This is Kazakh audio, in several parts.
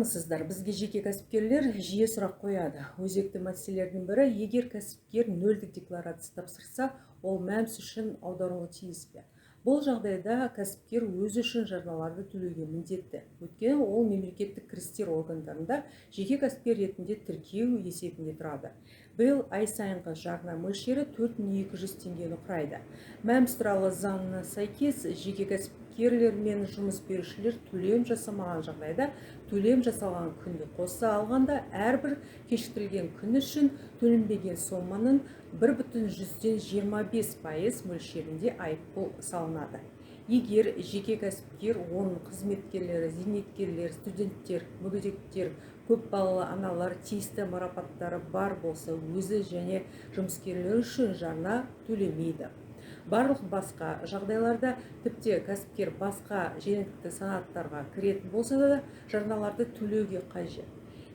Армысыздар! Бізге жеке кәсіпкерлер жиі сұрақ қояды. Өзекті мәселелердің бірі: егер кәсіпкер нөлдік декларация тапсырса, ол МӘМС үшін аударуы тиіс пе? Бұл жағдайда кәсіпкер өзі үшін жарналарды төлеуге міндетті, өйткені ол мемлекеттік кірістер органдарында жеке кәсіпкер ретінде тіркеу есебінде тұрады. Биыл ай сайынғы жарна мөлшері 4200 теңгені құрайды. МӘМС туралы заңына сәйкес, жеке кәсіпкерлер мен жұмыс берушілер төлем жасамаған жағдайда, төлем жасалған күнді қоса алғанда, әрбір кешіктірілген күн үшін төленбеген соманың 1,25% мөлшерінде айыппұл салынады. Егер жеке кәсіпкер, оның қызметкерлері, зейнеткерлер, студенттер, мүгедектер, көп балалы аналар, тиісті марапаттары бар болса, өзі және жұмыскерлері үшін жарна төлемейді. Барлық басқа жағдайларда, тіпті кәсіпкер басқа жеңілдікті санаттарға кіретін болса да, жарналарды төлеуге қажет.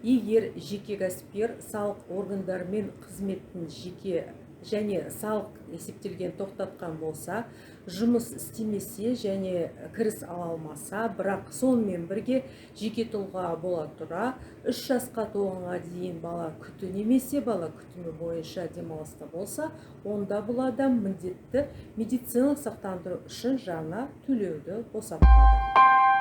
Егер жеке кәсіпкер салық органдарымен қызметін жеке және салық есептелген тоқтатқан болса, жұмыс істемесе және кіріс ала алмаса, бірақ сонымен бірге жеке тұлға бола тұра, 3 жасқа толғанға дейін бала күту немесе бала күтімі бойынша демалыста болса, онда бұл адам міндетті медициналық сақтандыру үшін жарна төлеуді босатылады.